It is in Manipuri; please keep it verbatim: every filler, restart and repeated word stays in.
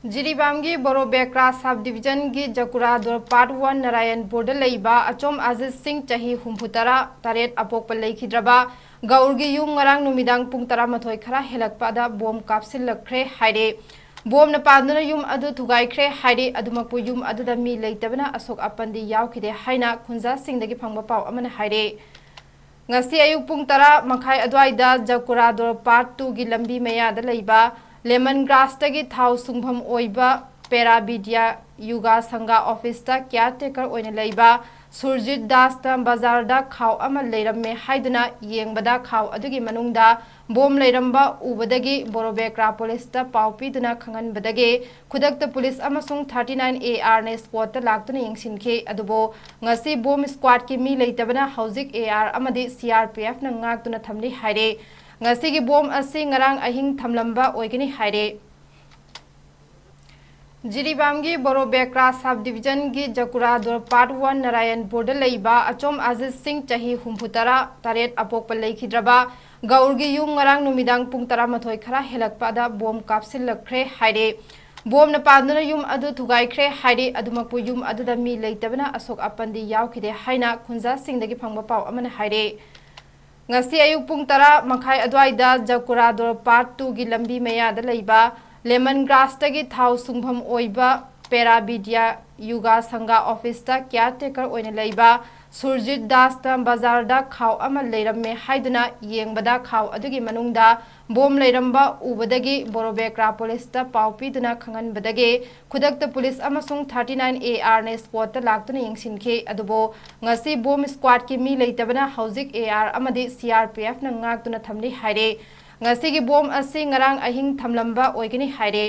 ꯖꯤꯔꯤꯕꯥꯝꯒꯤ ꯕꯣꯔꯣꯕꯦꯀ꯭ꯔꯥ ꯁꯕ ꯗꯤꯕꯤꯖꯟꯒꯤ ꯖꯀꯨꯔꯥꯗꯣꯔ ꯄꯥꯔꯠ ꯋꯥꯟ ꯅꯥꯔꯥꯌꯟꯄꯨꯔꯗ ꯂꯩꯕ ꯑꯆꯣꯝ ꯑꯖꯤꯠ ꯁꯤꯡ, ꯆꯍꯤ ꯍꯨꯝꯐꯨ ꯇꯔꯥ ꯇꯔꯦꯠ, ꯑꯄꯣꯛꯄ ꯂꯩꯈꯤꯗ꯭ꯔꯕ ꯒꯧꯔꯒꯤ ꯌꯨꯝ ꯉꯔꯥꯡ ꯅꯨꯃꯤꯗꯥꯡ ꯄꯨꯡ ꯇꯔꯥꯃꯥꯊꯣꯏ ꯈꯔ ꯍꯦꯜꯂꯛꯄꯗ ꯕꯣꯝ ꯀꯥꯞꯁꯤꯜꯂꯛꯈ꯭ꯔꯦ ꯍꯥꯏꯔꯦ꯫ ꯕꯣꯝꯅ ꯄꯥꯟꯗꯨꯅ ꯌꯨꯝ ꯑꯗꯨ ꯊꯨꯒꯥꯏꯈ꯭ꯔꯦ ꯍꯥꯏꯔꯦ꯫ ꯑꯗꯨꯃꯛꯄꯨ ꯌꯨꯝ ꯑꯗꯨꯗ ꯃꯤ ꯂꯩꯇꯕꯅ ꯑꯁꯣꯛ ꯑꯄꯟꯗꯤ ꯌꯥꯎꯈꯤꯗꯦ ꯍꯥꯏꯅ ꯈꯨꯟꯖꯥꯁꯤꯡꯗꯒꯤ ꯐꯪꯕ ꯄꯥꯎ ꯑꯃꯅ ꯍꯥꯏꯔꯦ꯫ ꯉꯁꯤ ꯑꯌꯨꯛ ꯄꯨꯡ ꯇꯔꯥ ꯃꯈꯥꯏ ꯑꯗꯨꯋꯥꯏꯗ ꯖꯀꯨꯔꯥꯗꯣꯔ ꯄꯥꯔꯠ ꯇꯨꯒꯤ ꯂꯝꯕꯤ ꯃꯌꯥꯗ ꯂꯩꯕ ꯂꯦꯃꯟ ꯒ꯭ꯔꯥꯁꯇꯒꯤ ꯊꯥꯎ ꯁꯨꯡꯐꯝ ꯑꯣꯏꯕ ꯄꯦꯔꯥꯕꯤꯗ꯭ꯌꯥ ꯌꯨꯒꯥ ꯁꯪꯒꯥ ꯑꯣꯐꯤꯁꯇ ꯀꯤꯌꯥꯔ ꯇꯦꯀꯔ ꯑꯣꯏꯅ ꯂꯩꯕ ꯁꯨꯔꯖꯤꯠ ꯗꯥꯁꯇ ꯕꯖꯥꯔꯗ ꯈꯥꯎ ꯑꯃ ꯂꯩꯔꯝꯃꯦ ꯍꯥꯏꯗꯨꯅ ꯌꯦꯡꯕꯗ ꯈꯥꯎ ꯑꯗꯨꯒꯤ ꯃꯅꯨꯡꯗ ꯕꯣꯝ ꯂꯩꯔꯝꯕ ꯎꯕꯗꯒꯤ ꯕꯣꯔꯣꯕꯦꯀ꯭ꯔꯥ ꯄꯨꯂꯤꯁꯇ ꯄꯥꯎ ꯄꯤꯗꯨꯅ ꯈꯪꯍꯟꯕꯗꯒꯤ ꯈꯨꯗꯛꯇ ꯄꯨꯂꯤꯁ ꯑꯃꯁꯨꯡ ꯊꯥꯔꯇꯤ ꯅꯥꯏꯟ ꯑꯦ ꯑꯥꯔꯅ ꯁ꯭ꯄꯣꯠꯇ ꯂꯥꯛꯇꯨꯅ ꯌꯦꯡꯁꯤꯟꯈꯤ꯫ ꯑꯗꯨꯕꯨ ꯉꯁꯤ ꯕꯣꯝ ꯁ꯭ꯀ꯭ꯋꯥꯗꯀꯤ ꯃꯤ ꯂꯩꯇꯕꯅ ꯍꯧꯖꯤꯛ ꯑꯦ ꯑꯥꯔ ꯑꯃꯗꯤ ꯁꯤ ꯑꯥꯔ ꯄꯤ ꯑꯦꯐꯅ ꯉꯥꯛꯇꯨꯅ ꯊꯝꯂꯤ ꯍꯥꯏꯔꯦ꯫ ꯉꯁꯤꯒꯤ ꯕꯣꯝ ꯑꯁꯤ ꯉꯔꯥꯡ ꯑꯍꯤꯡ ꯊꯝꯂꯝꯕ ꯑꯣꯏꯒꯅꯤ ꯍꯥꯏꯔꯦ꯫ ꯖꯤꯔꯤꯕꯥꯝꯒꯤ ꯕꯣꯔꯣꯕꯦꯀ꯭ꯔꯥ ꯁꯕ ꯗꯤꯕꯤꯖꯟꯒꯤ ꯖꯀꯨꯔꯥꯗꯣꯔ ꯄꯥꯔꯠ ꯋꯥꯟ ꯅꯥꯔꯥꯌꯟꯄꯨꯔꯗ ꯂꯩꯕ ꯑꯆꯣꯝ ꯑꯖꯤꯠ ꯁꯤꯡ, ꯆꯍꯤ ꯍꯨꯝꯐꯨ ꯇꯔꯥ ꯇꯔꯦꯠ, ꯑꯄꯣꯛꯄ ꯂꯩꯈꯤꯗ꯭ꯔꯕ ꯒꯧꯔꯒꯤ ꯌꯨꯝ ꯉꯔꯥꯡ ꯅꯨꯃꯤꯗꯥꯡ ꯄꯨꯡ ꯇꯔꯥꯃꯥꯊꯣꯏ ꯈꯔ ꯍꯦꯜꯂꯛꯄꯗ ꯕꯣꯝ ꯀꯥꯞꯁꯤꯜꯂꯛꯈ꯭ꯔꯦ ꯍꯥꯏꯔꯦ꯫ ꯕꯣꯝꯅ ꯄꯥꯟꯗꯨꯅ ꯌꯨꯝ ꯑꯗꯨ ꯊꯨꯒꯥꯏꯈ꯭ꯔꯦ ꯍꯥꯏꯔꯤ꯫ ꯑꯗꯨꯃꯛꯄꯨ ꯌꯨꯝ ꯑꯗꯨꯗ ꯃꯤ ꯂꯩꯇꯕꯅ ꯑꯁꯣꯛ ꯑꯄꯟꯗꯤ ꯌꯥꯎꯈꯤꯗꯦ ꯍꯥꯏꯅ ꯈꯨꯟꯖꯥꯁꯤꯡꯗꯒꯤ ꯐꯪꯕ ꯄꯥꯎ ꯑꯃꯅ ꯍꯥꯏꯔꯦ꯫ ꯉꯁꯤ ꯑꯌꯨꯛ ꯄꯨꯡ ꯇꯔꯥ ꯃꯈꯥꯏ ꯑꯗꯨꯋꯥꯏꯗ ꯖꯀꯨꯔꯥꯗꯣꯔ ꯄꯥꯔꯠ ꯇꯨꯒꯤ ꯂꯝꯕꯤ ꯃꯌꯥꯗ ꯂꯩꯕ ꯂꯦꯃꯟ ꯒ꯭ꯔꯥꯁꯇꯒꯤ ꯊꯥꯎ ꯁꯨꯡꯐꯝ ꯑꯣꯏꯕ ꯄꯦꯔꯥꯕꯤꯗ꯭ꯌꯥ ꯌꯨꯒꯥ ꯁꯪꯒꯥ ꯑꯣꯐꯤꯁꯇ ꯀꯤꯌꯥꯔ ꯇꯦꯀꯔ ꯑꯣꯏꯅ ꯂꯩꯕ ꯁꯨꯔꯖꯤꯠ ꯗꯥꯁꯇ ꯕꯖꯥꯔꯗ ꯈꯥꯎ ꯑꯃ ꯂꯩꯔꯝꯃꯦ ꯍꯥꯏꯗꯨꯅ ꯌꯦꯡꯕꯗ ꯈꯥꯎ ꯑꯗꯨꯒꯤ ꯃꯅꯨꯡꯗ ꯕꯣꯝ ꯂꯩꯔꯝꯕ ꯎꯕꯗꯒꯤ ꯕꯣꯔꯣꯕꯦꯀ꯭ꯔꯥ ꯄꯨꯂꯤꯁꯇ ꯄꯥꯎ ꯄꯤꯗꯨꯅ ꯈꯪꯍꯟꯕꯗꯒꯤ ꯈꯨꯗꯛꯇ ꯄꯨꯂꯤꯁ ꯑꯃꯁꯨꯡ ꯊꯥꯔꯇꯤ ꯅꯥꯏꯟ ꯑꯦ ꯑꯥꯔꯅ ꯁ꯭ꯄꯣꯠꯇ ꯂꯥꯛꯇꯨꯅ ꯌꯦꯡꯁꯤꯟꯈꯤ꯫ ꯑꯗꯨꯕꯨ ꯉꯁꯤ ꯕꯣꯝ ꯁ꯭ꯀ꯭ꯋꯥꯗꯀꯤ ꯃꯤ ꯂꯩꯇꯕꯅ ꯍꯧꯖꯤꯛ ꯑꯦ ꯑꯥꯔ ꯑꯃꯗꯤ ꯁꯤ ꯑꯥꯔ ꯄꯤ ꯑꯦꯐꯅ ꯉꯥꯛꯇꯨꯅ ꯊꯝꯂꯤ ꯍꯥꯏꯔꯦ꯫ ꯉꯁꯤꯒꯤ ꯕꯣꯝ ꯑꯁꯤ ꯉꯔꯥꯡ ꯑꯍꯤꯡ ꯊꯝꯂꯝꯕ ꯑꯣꯏꯒꯅꯤ ꯍꯥꯏꯔꯦ꯫